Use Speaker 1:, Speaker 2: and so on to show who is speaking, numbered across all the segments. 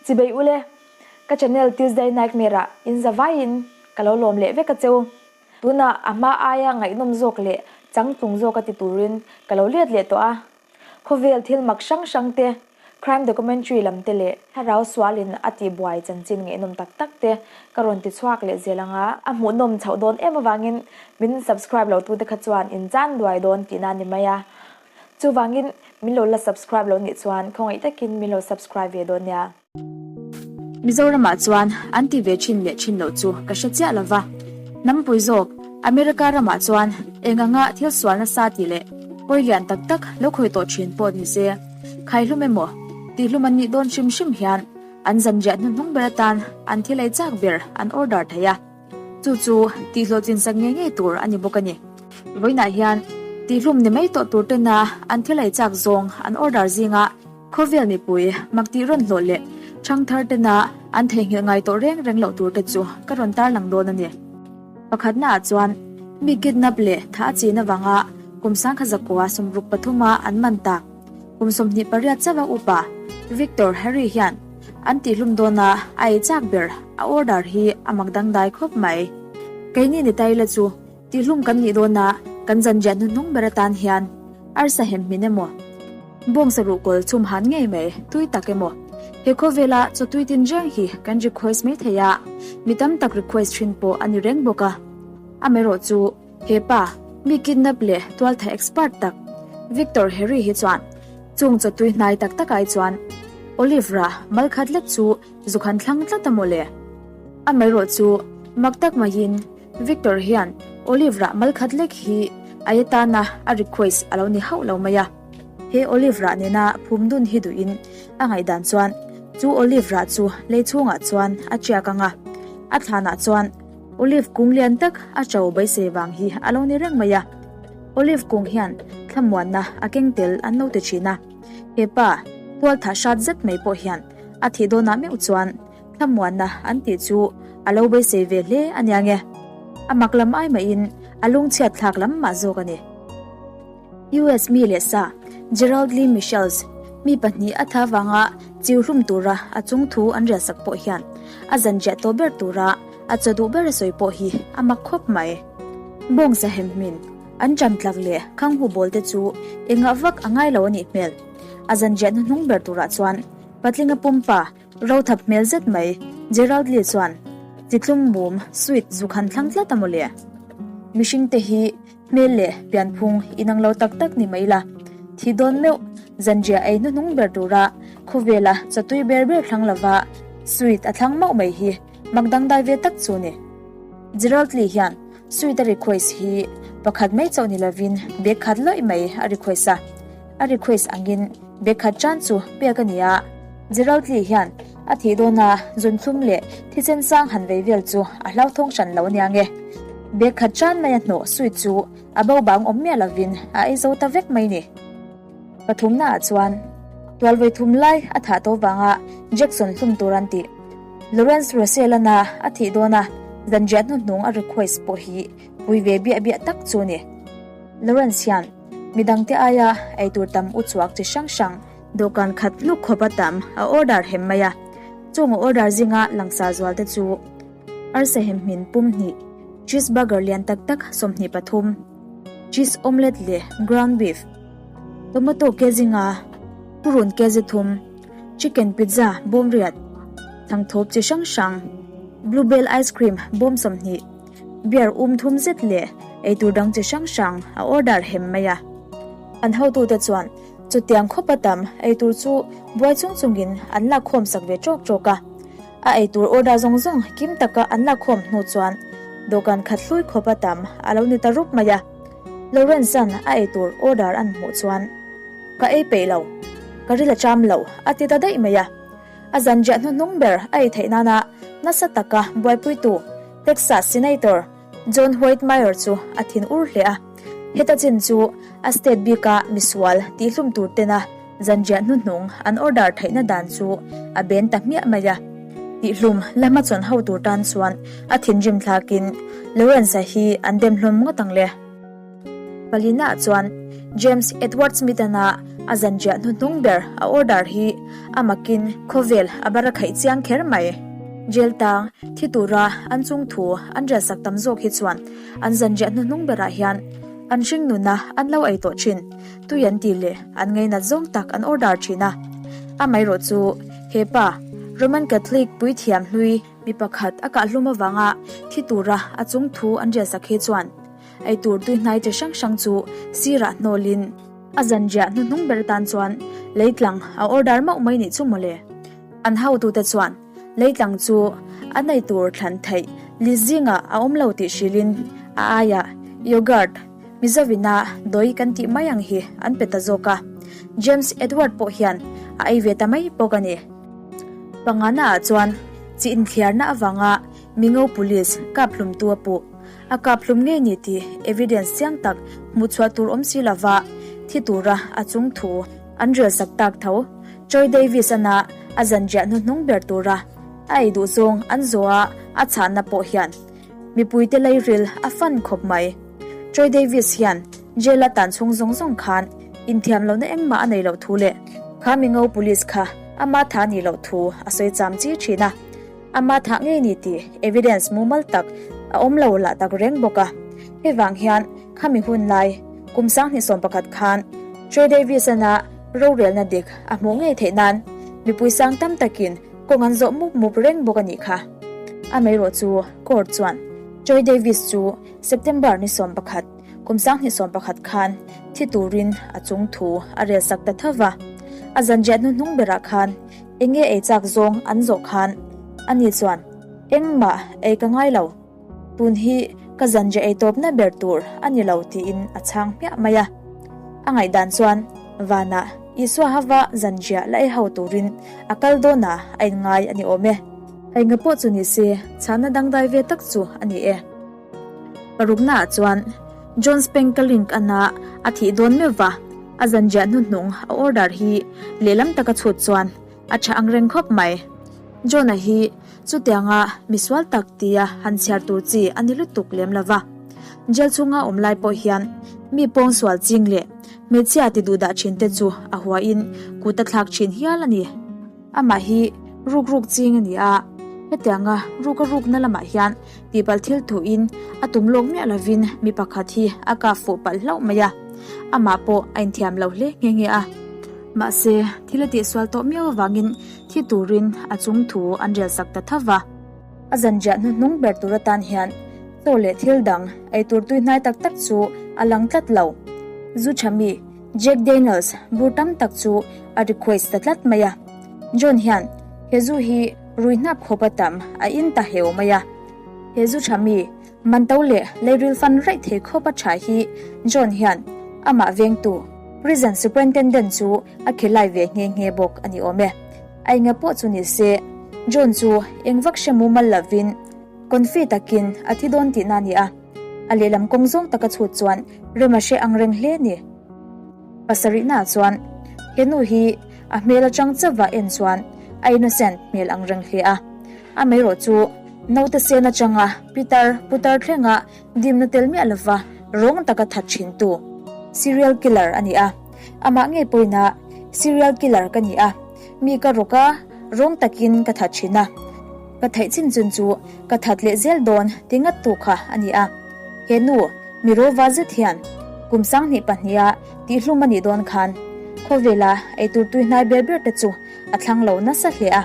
Speaker 1: Chibei ule, ka channel Tuesday Nightmare ah in za vaiin ka lo lawm leh vek a cheu. Tunah a hma aia ngaihnawm zawk leh changtlung zawk a ti turin ka lo let leh tawh a. Khawvel thil mak hrang hrang te, crime documentary lam te leh thlarau sualin a tihbuai chanchin ngaihnawm tak tak te ka rawn ti chhuak leh zel ang a. A hmuhnawm chhoh dawn em avangin min subscribe lo tute kha chuan in chan duai dawn tihna a ni mai a. Chuvangin min lo la subscribe lo nih chuan khawngaih takin min lo subscribe ve dawn nia.
Speaker 2: Mizoramah chuan an ti ve thin leh thin loh chu ka hre chiah lova. Hnampui zawk, America ramah chuan eng anga thil sual nasa tih leh pawi lian tak tak lo khawi tawh thin pawh ni se, khaihlum emaw tihhlum an nih dawn hrim hrim hian an zanriah hnuhnung ber atan an thil ei chak ber an order thei a. Chu chu tihhlawhtlin sak ngei ngei tur a ni bawk a ni. Vawiinah hian tihhlum ni mai tawh tur tena an thil ei chak zawng an order zingah Khawvel mipui mak tih rawn hlawh leh ṭhangthar tena an theihnghilh ngai tawh reng reng loh tur te chu ka rawn tarlang dawn a ni. Pakhatnaah chuan mi kidnap leh thah a chin avanga kum sangkha zakua 63 a an man tak kum 28 chauh a upa Victor Harry hian an tihhlum dawna a ei chak ber a order hi a mak dangdai khawp mai. Keini ni ta ila chu Tihlum kan nih dawna kan zanriah hnuhnung ber atan hian arsa hem hmin emaw, bawngsa ruhkawl chhum han ngei mai tui tak emaw, he khawvela chaw tui tin reng hi kan request mai thei a, mi tam tak request thin pawh a ni reng bawk a. Amaherawh chu he pa, mi kidnap leh tualtha expert tak Victor Harry hi chuan chung chaw tui hnai tak tak ai chuan olive rah mal khat lek chu zuk han thlang tlat a maw le. Amaherawh chu mak tak maiin Victor hian Olive rah mal khat lek hi a ye tana a request a lo ni hauh lo mai a. He Olive rah nena phum dun hi duhin a ngaihdan chuan chu Olive rah chu lei chhungah chuan a tiak ang a, a thlanah chuan Olive kung lian tak a to beisei vang hi a lo ni reng mai a. Olive kung hian thlamuanna a keng tel an lo ti thin a. He pa tualthah hrat zet mai pawh hian a thih dawnah meuh chuan Thlamuanna an tih chu a lo beisei ve hle a nia nge. A mak lam ai mahin a lungchhiat thlak lam mah zawk a ni. US mi leh sa Gerald Lee Michels mi pahnih a tha vanga chiu hlum tura a chung thu an riahsak pawh hian a zanriah tawh ber tura a chaw duh ber a sawi pawh hi a mak khawp mai. Bawngsa hem hmin an ṭan tlak leh khanghu bawl te chu engah vak a ngai lo a nih hmel. A zanriah hnuhnung ber turah chuan patlinga pumpa Rothap hmel zet mai, Gerald Lee chuan chitlum mum sweet zuk han thlang tlat a mawle. Mihring te hi hmel leh pianphung inang lo tak tak ni mai la, thi dawn meuh, zanriah ei hnuhnung ber tura khawvela chawtui ber ber thlang lova sweet a thlang mauh mai hi mak dangdai ve tak chu ni. Gerald Lee hian sweet a request hi pakhat mai chauh ni lovin bag khat lawih mai a request a, a request angin bag khat tan chu pek a ni a. Gerald Lee hian a thih dawna zunthlum leh thisen sang han vei vel chu a hlauthawng hran lo ania nge. Bag khat tan maia hnawh suit chu a bo bang awm miah lovin a ei zo ta vek mai ni. Pathumnaah chuan tual vawi thum lai a thah tawh vanga Jackson hlum tur an tih. Lawrence Russell-ana a thih dawna zanriah hnuhnung a request pawh hi pui ve biah biah tak chu ni. Lawrence hian midangte aia eitur tam uchuak chi hrang hrang Dawhkan khat hluk khawp a tam a order hem mai a, chung a order zinga langsar zual te chu arsa hem hmin pum hnih, cheese burger lian tak tak 23, cheese omelette leh ground beef, tomato ke zinga purun kg thum, chicken pizza bawm riat, thangthawp chi hrang hrang, bluebell ice cream bawm 20, beer um thum zet leh eitur dang chi hrang hrang a order hem mai a. An hotute chuan Chutiang khawp a tam eitur chu buai chung chungin an lakkhawm sak ve ṭawk ṭawk a. A eitur order zawng zawng kim taka an lakkhawm hnu chuan dawhkan khat hlui khawp a tam a lo ni ta rup mai a. Lawrence-a'n a eitur order an hmuh chuan, Ka ei peih lo, ka ril a ṭam lo, a ti ta daih mai a. A zanriah hnuhnung ber a ei theih nana nasa taka buaipuitu Texas Senator John Whitmire chu a thin ur hle a, heta chin chu a state bika misual tihhlum tur tena zanriah hnuhnung an order theihna dan chu a ben ta hmiah mai a. Tihhlum la hmachhawn ho tur tan chuan a thinrim thlakin Lawrence-a hi an dem hlawm ngawt ang le. Palina chuan James Edward Smith-ana. A zanriah hnuhnung ber a order hi a makin khawvel a bar a khaih chiang kher mai. Jail tang thi tura an chung thu an riahsak tam zawk hi chuan an zanriah hnuhnung berah hian an hring nuna an lo ei tawh thin. Tui an tih leh an ngainat zawng tak an order thin a. Amaherawh chu he pa Roman Catholic puithiam hlui mi pakhat a kahhlum avanga thi tura a chung thu an riahsak hi chuan Eitur tuihnai chi hrang hrang chu sirah hnawlin a zanriah hnuhnung ber tan chuan leitlang a order mauh mai nih chu mawle. An hotute chuan leitlang chu an eitur thlan theih list zingah a awm lo tih hrilhin a aiah yogurt, Mizovina dawi kan tih mai ang hi an pe ta zawk a. James Edward pawh hian a ei ve ta mai bawk a ni. Pangana ah chuan chi inthliarna avanga Mingo Police kap hlumtu a puh. A kap hlum ngei ni tih evidence chiang tak hmuh chhuah tur awm si lova thi tura a chung thu an rel sak tak tho. Troy Davis ana a zanriah hnuhnung ber tura a ei duh zawng an zawh a a chhahna pawh hian mipuite leiril a fan khawp mai. Troy Davis hian jail a tan chhung zawng zawng khan inthiam lohna engmah a nei loh thu leh kha mingo police kha ama tha nih loh thu a sawi cham chi thin a. Ama thah ngei ni tih evidence mumal tak a awm lo lah tak reng bawk a. Hei vang hian khami hun lai kum 2011 khan Trey Davis-ana rorelna dik a hmuh ngei theih nan mipui sang tam takin kawng an zawh mup mup reng bawk a nih kha. Amaherawh chu court chuan Trey Davis chu September ni 11 kum 2011 khan thi turin a chung thu a rel sak ta tho va. A zanriah hnuhnung berah khan Enge ei chak zawng an zawh khan ani chuan engmah ei ka ngai lo, tun hi ka zanriah ei tawpna ber tur a ni lo tiin a chhang hmiah mai a. A ngaihdan chuan vanah Isua hava zanriah la ei ho turin a kal dawn a a inngai a ni awm e. Enga pawh chu ni se chhahna dangdai ve tak chu a ni e. Paruknaah chuan John Spenkelink ana a thih dawn meuh va, a zanriah hnuhnung a order hi lehlam taka chhut chuan a tha ang reng khawp mai. John-a hi chutianga misual tak tia han chhiar tur chi a ni lutuk lem lo va. Jail chhunga awm lai pawh hian mi pawngsual ching leh hmeichhia ti duhdah thinte chu a huain kut a thlak thin hial a ni. Amah hi ruk ruk ching a ni a, hetianga ruk a rukna lamah hian tihpalh thil thuin a tum lawk miah lovin mi pakhat hi a kap fuh palh hlauh mai a, amah pawh a inthiam lo hle nghe nghe a. Mahse, thil a tihsual tawh miau avangin thi turin a chung thu an rel sak ta tho va. A zanriah hnuhnung ber tur atan hian chaw leh thil dang ei tur tui hnai tak tak chu a lang tlat lo. Zu tha mi Jack Daniels bur tam tak chu a request ta tlat mai a. John hian he zu hi rui hnap khawp a tam a in ta heu mai a. He zu tha mi man to leh leiril fan raih thei khawp a tha hi John hian amah vengtu Prison Superintendent chu a khilai ve nghe nghe bawk a ni awm e. A enga pawh chu ni se, John chu eng vak hre mumal lovin confi takin a thi dawn tihna a ni a, a lehlam kawng zawng taka chhut chuan rem a hre ang reng hle a ni. Pasarihnaah chuan he nu hi a hmel atang chauha en chuan a innocent hmel ang reng hle a, amaherawh chu naute sen atanga pitar putar thlenga dimna tel miah lova rawng taka that thintu serial killer a ni a. Amah ngei pawhin serial killer ka ni a, mi ka rawk a, rawng takin ka that thin a, ka theih chin chun chu ka that leh zel dawn ti ngat tu kha a ni a. He nu mi rawva zet hian kum 2002 a tihhlum a nih dawn khan khawvela eitur tui hnai ber ber te chu a thlang lo nasa hle a.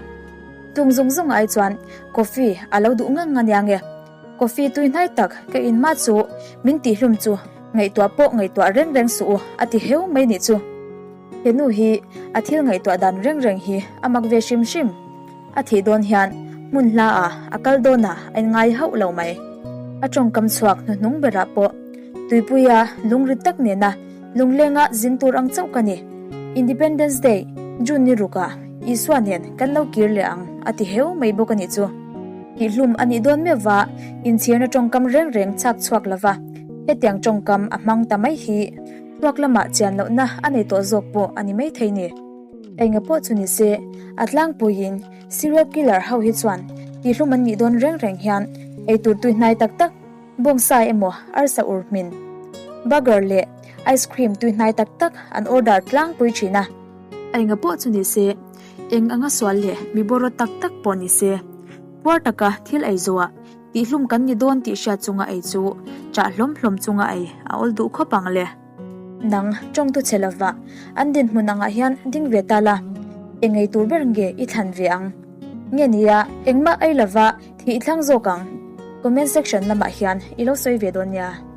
Speaker 2: Tum zung zung ai chuan coffee a lo duh ngang ania nge. Coffee tui hnai tak ka in hma chu min tihhlum chu ngaihtuah pawh ngaihtuah reng reng suh u a ti heu mai nih chu. He nu hi a thil ngaihtuah dan reng reng hi a mak ve hrim hrim. A thih dawn hian hmun hla ah a kal dawn ah a inngai hauh lo mai. A tawngkam chhuak hnuhnung berah pawh tuipuia lungri tak nena lunglenga zin tur ang chauh ka ni. Independence Day, June ni rukah Isua nen kan lo kir leh ang a ti heu mai bawk a nih chu. Tihhlum a nih dawn meuh va, inchhirna tawngkam reng reng chhak chhuak lova hetiang tawngkam a hmang ta mai hi thluak lamah chian lohna a nei tawh zawk pawh a ni mai thei ni. Enga pawh chu ni se, a tlangpuiin serial killer ho hi chuan tihhlum an nih dawn reng reng hian eitur tui hnai tak tak, bawngsa emaw arsa ur hmin, burger leh. Ice cream tuihnai tak tak an order tlangpui thin a. Enga pawh chu ni se, eng anga sual leh mi bawraw tak tak pawh ni se, puar taka thil ei zawhah tihlum kan ni dawn tih hriat chunga ei chu chah hlawm hlawm chunga ei a awl duh khawp ang le. Nang tawngtu che lova an dinhmun angah hian ding ve ta la, eng ei tur ber nge i thlan ve ang? Nge nia engmah ei lova thih i thlang zawk ang? Comment section lamah hian i lo sawi ve dawn nia.